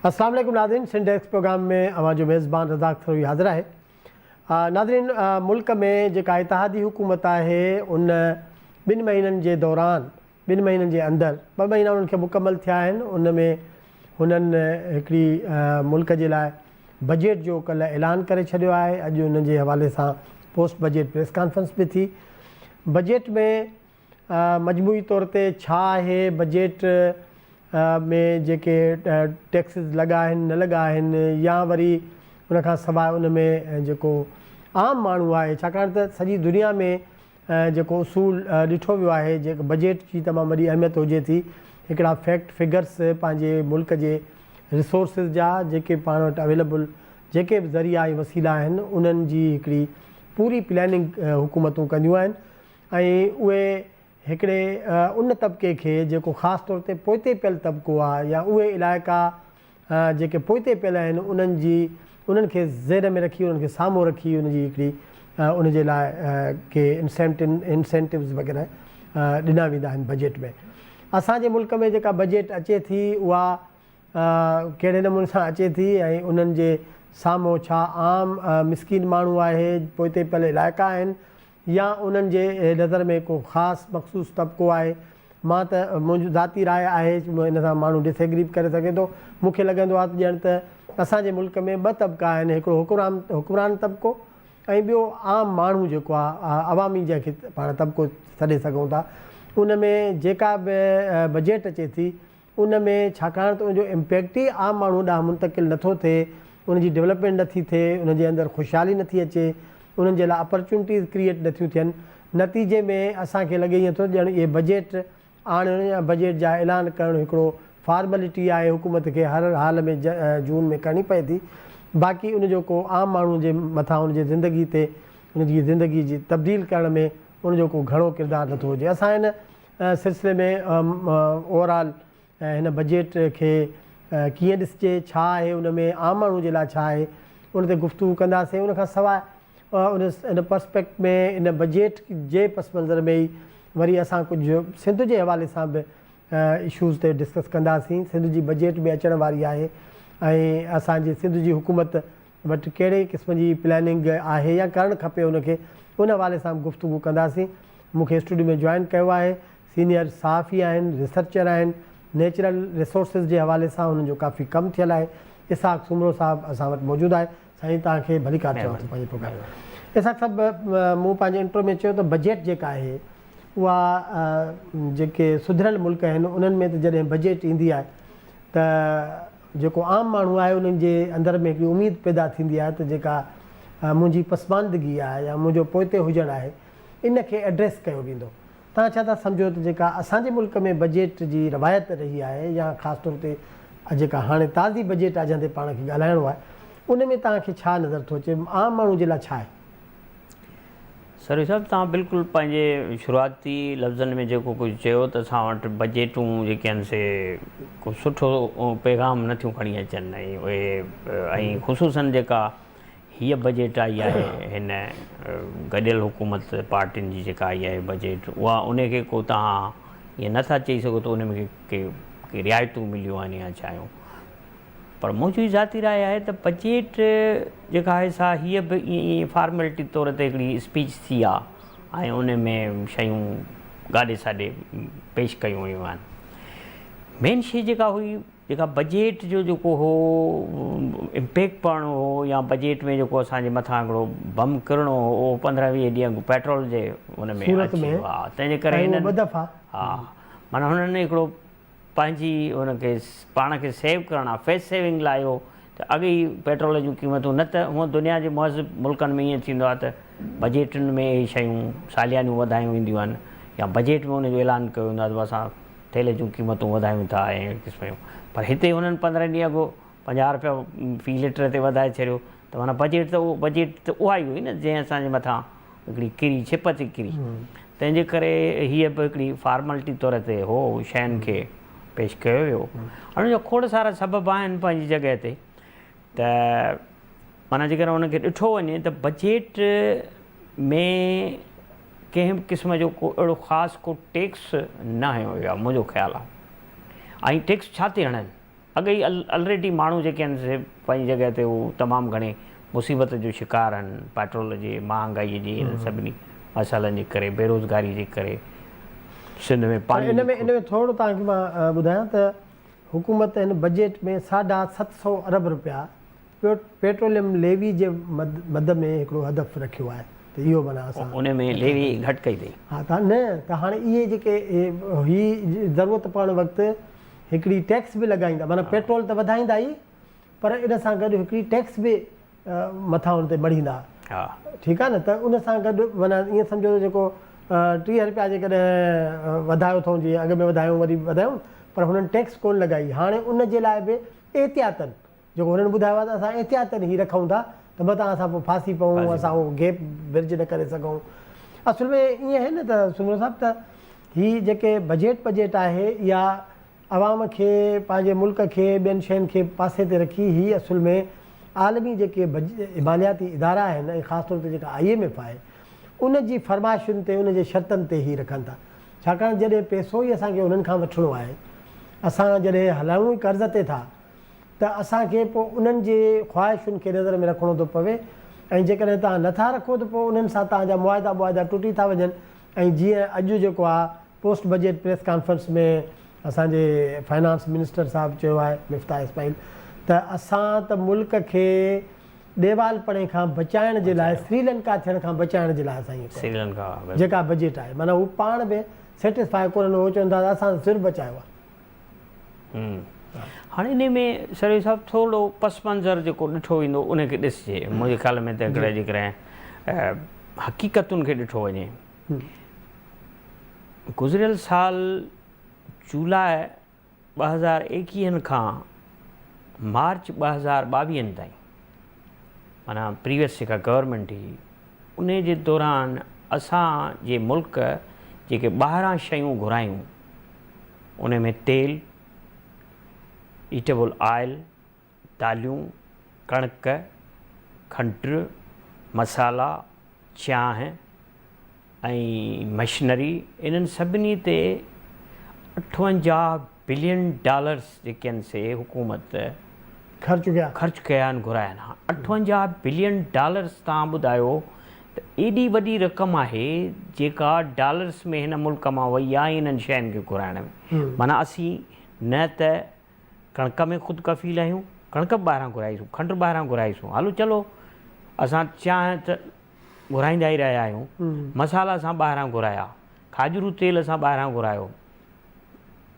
اسلام عليڪم ناظرين سنڌ ڊيسڪ پروگرام ۾ اوهان جو ميزبان رزاق سروهي حاضر آهي ناظرين ملڪ ۾ جيڪا اتحادي حڪومت آهي ان ٻن مهينن جي دوران ٻن مهينن جي اندر ٻه مهينا انهن کي مڪمل ٿيا آهن ان ۾ هنن هڪڙي ملڪ جي لاء بجيٽ جو ڪلهه اعلان ڪري ڇڏيو آهي اڄ ان جي حوالي سان پوسٽ بجيٽ پريس ڪانفرنس به ٿي بجيٽ ۾ مجموعي طور تي ڇا آهي بجيٽ ۾ جيڪي ٽيڪسز لڳا آهن نه لڳا آهن يا وري ان کان سواء ان ۾ جيڪو عام ماڻهو آهي ڇاڪاڻ ته سڄي دنيا ۾ جيڪو اصول ڏٺو ويو آهي جيڪ بجيٽ جي تمام وڏي اهميت هجي ٿي هڪڙا فيڪٽ فگرس پنهنجي ملڪ جي ريسورسز جا جيڪي پاڻ وٽ اويليبل جيڪي به ذريعا ۽ وسيلا آهن انهن جي هڪڙي پوري پلاننگ حڪومتون ڪنديون آهن ۽ اهي هڪڙي ان طبقي کي جيڪو خاص طور تي پوئتي پيل طبقو آهي يا اهي علائقا جيڪي پوئتي پيل آهن انهن جي انهن کي ذهن ۾ رکي انهن کي سامهون رکي ان جي هڪڙي ان جي لاء ڪي انسينٽوز وغيره ڏنا ويندا آهن بجيٽ ۾ اسان جي ملڪ ۾ جيڪا بجيٽ اچي ٿي اها ڪهڙي نموني سان اچي ٿي ۽ انهن جي سامهون ڇا عام مسڪين ماڻهو آهي پوئتي پيل علائقا آهن يا انهن جي نظر ۾ ڪو خاص مخصوص طبقو آهي. مان ته منهنجو ذاتي راء آهي ان سان ماڻهو ڊس ايگري به ڪري سگهي ٿو. مون کي لڳندو آهي ته ڄڻ ته اسان جي ملڪ ۾ ٻه طبقا آهن هڪڙو حڪمران حڪمران طبقو ۽ ٻيو عام ماڻهو جيڪو آهي عوامي جنهن کي پاڻ طبقو سڏي سگهون ٿا ان ۾ جيڪا به بجيٽ اچي ٿي ان ۾ ڇاڪاڻ ته ان جو امپيڪٽ ئي عام ماڻهو ڏانهن منتقل نٿو ٿئي، ان جي ڊولپمينٽ نٿي ٿئي، انهن جي اندر خوشحالي نٿي اچي، انهن جي لاء اپرچونٽيز ڪريئيٽ نٿيون ٿين، نتيجي ۾ اسان کي لڳي ائين ٿو ڄڻ اهي بجيٽ آڻڻ يا بجيٽ جا اعلان ڪرڻ هڪڙو فارملٽي آهي حڪومت کي هر حال ۾ جون ۾ ڪرڻي پئي ٿي باقي ان جو ڪو عام ماڻهو جي مٿان ان جي زندگي تي ان جي زندگي جي تبديل ڪرڻ ۾ ان جو ڪو گهڻو ڪردار نٿو هجي اسان ان سلسلي ۾ اوور آل هن بجيٽ کي ڪيئن ڏسجي، ڇا آهي ان ۾ عام ماڻهو جي لاء ڇا آهي ان تي گفتگو ڪنداسين ان کان سواء ان پرسپيڪٽ ۾ ان بجيٽ جي پس منظر ۾ ئي وري اسان ڪجهه سنڌ جي حوالي سان به اشوز تي ڊسڪس ڪنداسين سنڌ جي بجيٽ به اچڻ واري آهي ۽ اسان جي سنڌ جي حڪومت وٽ ڪهڙي قسم جي پلاننگ آهي يا ڪرڻ کپي ان کي ان حوالي سان به گفتگو ڪنداسين مون کي اسٽوڊيو ۾ جوائن ڪيو آهي سينيئر صحافي آهن ريسرچر آهن نيچرل ريسورسز جي حوالي سان انهن جو ڪافي ڪم ٿيل آهي اسحاق سومرو صاحب اسان وٽ موجود آهي سائين توهان کي ڀليڪار چوان ٿو پنهنجي پروگرام ۾ اسحاق صاحب مون پنهنجي انٽرو ۾ چيو ته بجيٽ جيڪا آهي اها جيڪي سڌريل ملڪ آهن انهن ۾ ته جڏهن بجيٽ ايندي آهي ته جيڪو عام ماڻهو آهي انهن جي اندر ۾ هڪڙي اميد پيدا ٿيندي آهي ته جيڪا منهنجي پسماندگي آهي يا منهنجو پوئتي هجڻ آهي ان کي ايڊريس ڪيو ويندو. توهان ڇا ٿا سمجهو ته جيڪا اسان جي ملڪ ۾ بجيٽ جي روايت رهي آهي يا خاص طور تي جيڪا هاڻي تازي بجيٽ آهي جنهن تي پاڻ کي ڳالهائڻو آهي ان ۾ توهان کي ڇا نظر ٿو اچي عام ماڻهو جي لاء ڇا آهي؟ سروي صاحب توهان بلڪل پنهنجي شروعاتي لفظن ۾ جيڪو ڪجهه چيو ته اسان وٽ بجيٽون جيڪي آهن سي ڪو سٺو پيغام نه ٿيون کڻي اچن ۽ اهي ۽ خصوصن جيڪا هيء بجيٽ آئي آهي هن گڏيل حڪومت پارٽين جي جيڪا آئي آهي بجيٽ اها ان کي ڪو توهان ائين نٿا چئي سگهو ته ان ۾ ڪي ڪي رعايتون مليون آهن يا ڇا آهيون پر منهنجي ذاتي راء آهي ته بجيٽ جيڪا آهي سا هيء به ائين ئي فارملٽي طور تي هڪڙي اسپيچ ٿي آهي ۽ ان ۾ شيون گاڏي ساڏي پيش ڪيون ويون آهن. مين شيء جيڪا هئي جيڪا بجيٽ جو جيڪو هو امپيڪٽ پوڻو هو يا بجيٽ ۾ جيڪو اسان جي مٿان هڪڙو بم ڪرڻو هو اهو پندرهن ويهه ڏينهن اڳ پيٽرول جي ان ۾ اچي ويو ها تنهن جي ڪري هنن ها معنيٰ هنن هڪڙو پنهنجي ان کي پاڻ کي سيو ڪرڻ آ فيس سيونگ لاء اهو ته اڳ ئي پيٽرول جون قيمتون نه ته هونء دنيا جي مهذب ملڪن ۾ ائين ٿيندو آ ته بجيٽن ۾ اهي شيون ساليانيون وڌايون وينديون آهن يا بجيٽ ۾ ان جو اعلان ڪيو ويندو آ ته اسان تيل جون قيمتون وڌايون ٿا ۽ اهڙي قسم جون پر هتي هنن پندرهن ڏينهن اڳ 50 رپيا في ليٽر تي وڌائي ڇڏيو ته معنيٰ بجيٽ ته اهو بجيٽ ته اها ئي هئي نه جنهن اسان جي مٿان هڪڙي ڪري ڇپ ٿي ڪري تنهن جي ڪري هيء به هڪڙي فارملٽي طور تي هو شين کي پيش ڪيو ويو ان جا کوڙ سارا سبب آهن پنهنجي جڳهه تي ته معنيٰ جيڪڏهن ان کي ڏٺو وڃي ته بجيٽ ۾ ڪنهن به قسم جو ڪو اهڙو خاص ڪو ٽيڪس نه هنيو ويو آهي منهنجو خيال آهي ۽ ٽيڪس ڇا تي هڻن؟ اڳ ئي الريڊي ماڻهو جيڪي آهن سي پنهنجي جڳهه تي هو تمام گهڻي مصيبت جو شڪار آهن پيٽرول جي مهانگائي جي انهن سڀني مسئلن جي ڪري بيروزگاري جي ڪري سنڌ ۾ پاڻي ان ۾ ان ۾ ٿورو توهان کي مان ٻڌايان ته حڪومت هن بجيٽ ۾ ساڍا 700 ارب رپيا پيٽروليم ليوي جي مد ۾ هڪڙو هدف رکيو آهي ته اهو معنيٰ اسان ان ۾ ليوي گهٽ ڪئي اٿئي. ها ته نه ته هاڻي اهي جيڪي هي ضرورت پوڻ وقت هڪڙي ٽيڪس به لڳائيندا معنيٰ پيٽرول ته وڌائيندا ئي پر ان سان گڏ هڪڙي ٽيڪس به مٿان ان تي مڙهيندا. ٺيڪ آهي نه ته ان سان گڏ معنيٰ ائين سمجهو ته جيڪو 30 رپيا جيڪڏهن وڌايو اٿئون جيئن اڳ ۾ وڌايون وري وڌايون پر هنن ٽيڪس ڪونه لڳائي هاڻي ان جي لاء به احتياطن جيڪو هنن ٻڌايو آهي ته اسان احتياطن هي رکون ٿا ته متان اسان پوء ڦاسي پئون اسان اهو گيپ برج نه ڪري سگهون. اصل ۾ ائين آهي نه ته سومرو صاحب ته هي جيڪي بجيٽ بجيٽ آهي اها عوام کي پنهنجي ملڪ کي ٻين شين کي پاسي تي رکي هي اصل ۾ عالمي جيڪي مالياتي ادارا آهن ۽ خاص طور تي جيڪا I M F آهي ان جي فرمائشن تي ان جي شرطن تي هي رکن ٿا ڇاڪاڻ جڏهن پئسو ئي اسان کي انهن کان وٺڻو آهي اسان جڏهن هلائون ئي قرض تي ٿا ته اسان کي پوء انهن جي خواهشن کي نظر ۾ رکڻو ٿو پوي ۽ جيڪڏهن توهان نه ٿا رکو ته پوء انهن سان توهان جا معاهدا ٻواهدا ٽٽي ٿا وڃن ۽ جيئن اڄ جيڪو آهي پوسٽ بجيٽ پريس ڪانفرنس ۾ اسان جي فنانس منسٽر صاحب چيو آهي مفتاح اسماعيل ته اسان ته ملڪ کي ڏيوالپڻي کان بچائڻ جي لاء سريلنڪا ٿيڻ کان بچائڻ جي لاء اسان ائين ڪيو جيڪا بجيٽ آهي معنيٰ هو پاڻ به سيٽسفائي ڪونهن هو چون ٿا ته اسان سر بچايو آهي. هاڻي انهي ۾ سروي صاحب ٿورڙو پس منظر جيڪو ڏٺو ويندو ان کي ڏسجي منهنجي خيال ۾ ته هڪڙي جيڪڏهن حقيقتن کي ڏٺو وڃي گذريل سال جولاء 2021 کان مارچ 2022 تائين معنيٰ پريويس جيڪا گورنمينٽ هئي انهي جي دوران اسان جي ملڪ جيڪي ٻاهران شيون گهرايون ان ۾ تيل، ايٽيبل آئل، داليون، ڪڻڪ، کنڊ، مصالحا، چانهه ۽ مشنري انهن سڀني تي 58 بلين ڊالرس جيڪي آهن سي حڪومت خرچ ڪيا خرچ ڪيا آهن گهرايا آهن. هاڻ 58 بلين ڊالرس توهان ٻڌايو ته ايڏي وڏي رقم آهي جيڪا ڊالرس ۾ هن ملڪ مان وئي آهي انهن شين کي گهرائڻ ۾ معنيٰ اسين نه ته ڪڻڪ ۾ خود ڪفيل آهيون ڪڻڪ به ٻاهران گهرائيسون کنڊ ٻاهران گهرائيسون هلو چلو اسان چانهه ته گهرائيندا ئي رهيا آهيون مصالحا اسان ٻاهران گهرايا کاڄرو تيل اسان ٻاهران گهرايو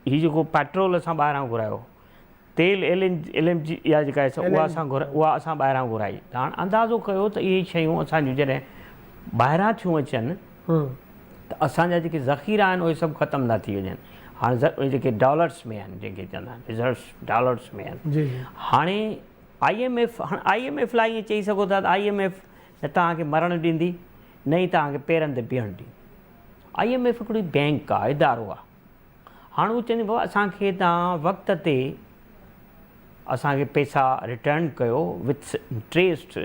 هي جيڪو پيٽرول اسان ٻاهران گهرايو تيل ايل ايم جي اها جيڪا آهي اها اسان گهر اها اسان ٻاهران گهرائي ته هاڻ اندازو ڪيو ته اهي شيون اسان جون جڏهن ٻاهران ٿيون اچن ته اسان جا جيڪي ذخيرا آهن اهي سڀ ختم ٿا ٿي وڃن هاڻ اهي جيڪي ڊالرس ۾ آهن جنهن کي چوندا آهن ريزروس ڊالرس ۾ آهن هاڻي I M F هاڻ I M F لاء ائين چئي سگهو ٿا ته I M F نه توهان کي مرڻ ڏيندي نه ئي توهان کي پيرن تي بيهڻ ڏيندي I M F هڪڙي بينڪ آهي ادارو آهي هاڻ هو چوندي بابا اسان کي توهان وقت تي اسان کي پيسا ريٽرن ڪيو وٿ انٽريسٽ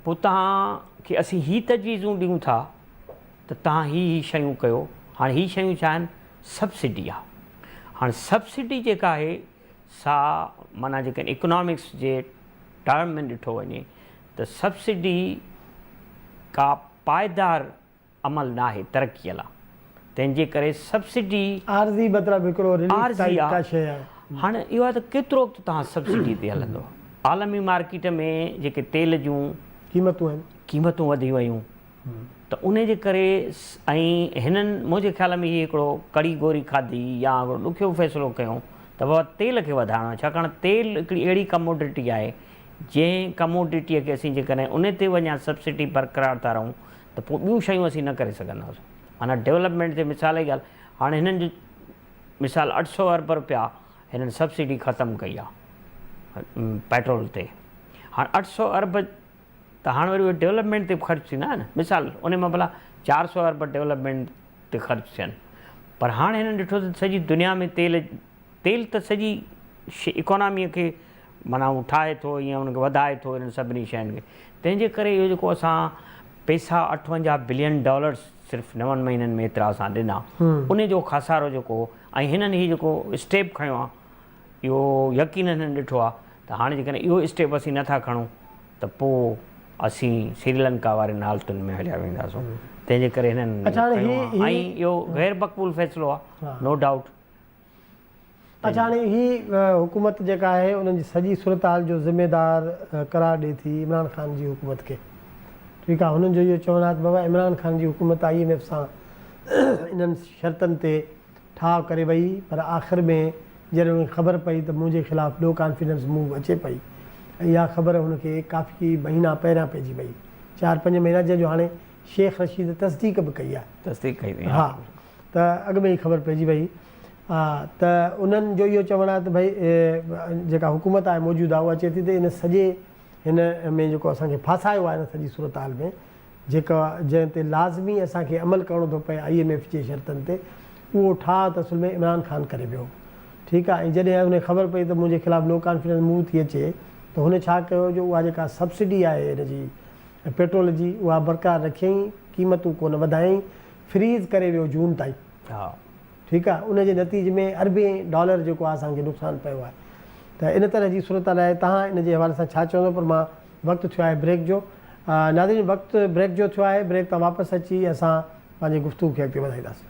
پوء توهان کي اسين هي تجويزون ڏيون ٿا ته توهان هي هي شيون ڪيو هاڻ هي شيون ڇا آهن سبسڊي آهي هاڻ سبسڊي جيڪا آهي سا معنيٰ جيڪڏهن اڪنامڪس جي ٽرم ۾ ڏٺو وڃي ته سبسڊي ڪا پائيدار عمل ناهي ترقي لا تنهن جي ڪري سبسڊي. عارضي مطلب هڪڙو رليف ٽائيپ ڪا شيء آهي. هاڻ اهو آهي ته ڪيترو وقت توهان سبسڊي تي هلندو. عالمي مارڪيٽ ۾ جيڪي تيل جون قيمتون آهن. قيمتون وڌي ويون ته ان جي ڪري ۽ هنن منهنجي خيال ۾ هي هڪڙو ڪڙي گوري کاڌي يا هڪڙو ڏکيو فيصلو ڪيو ته بابا تيل کي وڌائڻو آهي ڇاڪاڻ تيل هڪڙي اهڙي ڪموڊٽي آهي جنهن ڪموڊٽي کي اسين جيڪڏهن ان تي وڃان سبسڊي برقرار ٿا رهون ته پوء ٻيون شيون اسين نه ڪري سگهنداسون. معنيٰ ڊولپمينٽ جي مثال جي ڳالهه هاڻي هنن جو مثال 800 ارب رپيا هنن سبسڊي ختم ڪئي آ پيٽرول تي هاڻ 800 ارب ته هاڻ وري اهي ڊولپمينٽ تي به خرچ ٿيندا نه مثال ان مان ڀلا 400 ارب ڊولپمينٽ تي خرچ ٿين پر هاڻ هنن ڏٺو ته سڄي دنيا ۾ تيل تيل ته سڄي اڪاناميء کي معنيٰ هو ٺاهي ٿو ۽ ان کي وڌائي ٿو انهن سڀني شين کي تنهن جي ڪري اهو جيڪو اسان پئسا 58 بلين ڊالرس صرف نون مهينن ۾ ايترا اسان ڏنا ان جو خسارو جيڪو هو ۽ هنن هي جيڪو اسٽيپ کنيو آهي اهو يقينن هنن ڏٺو آهي ته هاڻي جيڪڏهن اهو اسٽيپ اسين نه ٿا کڻون ته پوء اسين سريلنڪا وارين حالتن ۾ هليا وينداسون تنهن جي ڪري هنن اڇا هاڻي کنيو هي آهي هي ۽ اهو غير مقبول فيصلو آهي نو ڊائوٽ. اڇا هاڻي هي حڪومت جيڪا آهي انهن جي سڄي صورتحال جو ذميدار قرار ڏئي ٿي عمران خان جي حڪومت کي ٺيڪ آهي هنن جو اهو چوڻ آهي ته بابا عمران خان جي حڪومت I M F سان انهن شرطن تي ٺاهه ڪري وئي پر آخر ۾ جڏهن هن کي خبر پئي ته منهنجي خلاف نو ڪانفيڊنس موو اچي پئي ۽ اها خبر هن کي ڪافي مهينا پهريان پئجي وئي چار پنج مهينا جنهن جو هاڻي شيخ رشيد تصديق به ڪئي آهي. تصديق ڪئي اٿئي ها ته اڳ ۾ ئي خبر پئجي وئي ته انهن جو اهو چوڻ آهي ته ڀئي جيڪا حڪومت آهي موجوده اها چئي ٿي ته ان سڄي هن ۾ جيڪو اسان کي ڦاسايو آهي ان سڄي صورتحال ۾ جيڪا جنهن تي لازمي اسان کي عمل ڪرڻو ٿو پئي I M F جي شرطن تي اهو ٺاهه ته اصل ۾ عمران خان ڪري پيو ٺيڪ آهي ۽ جڏهن ان کي خبر پئي ته منهنجي خلاف نو ڪانفيڊنس موو ٿي اچي ته هن ڇا ڪيو جو اها جيڪا سبسڊي آهي هن جي پيٽرول جي اها برقرار رکيائين قيمتون ڪونه وڌايائين فريز ڪري ويو جون تائين ها ٺيڪ آهي ان جي نتيجي ۾ اربين ڊالر جيڪو آهي اسان کي نقصان پيو آهي ته ان طرح جي صورتحال آهي تهان ان جي حوالي سان ڇا چوندو پر مان وقت ٿيو آهي بريڪ جو. ناظرين وقت بريڪ جو ٿيو آهي بريڪ تان واپس اچي اسان پنهنجي گفتگو کي اڳتي وڌائينداسين.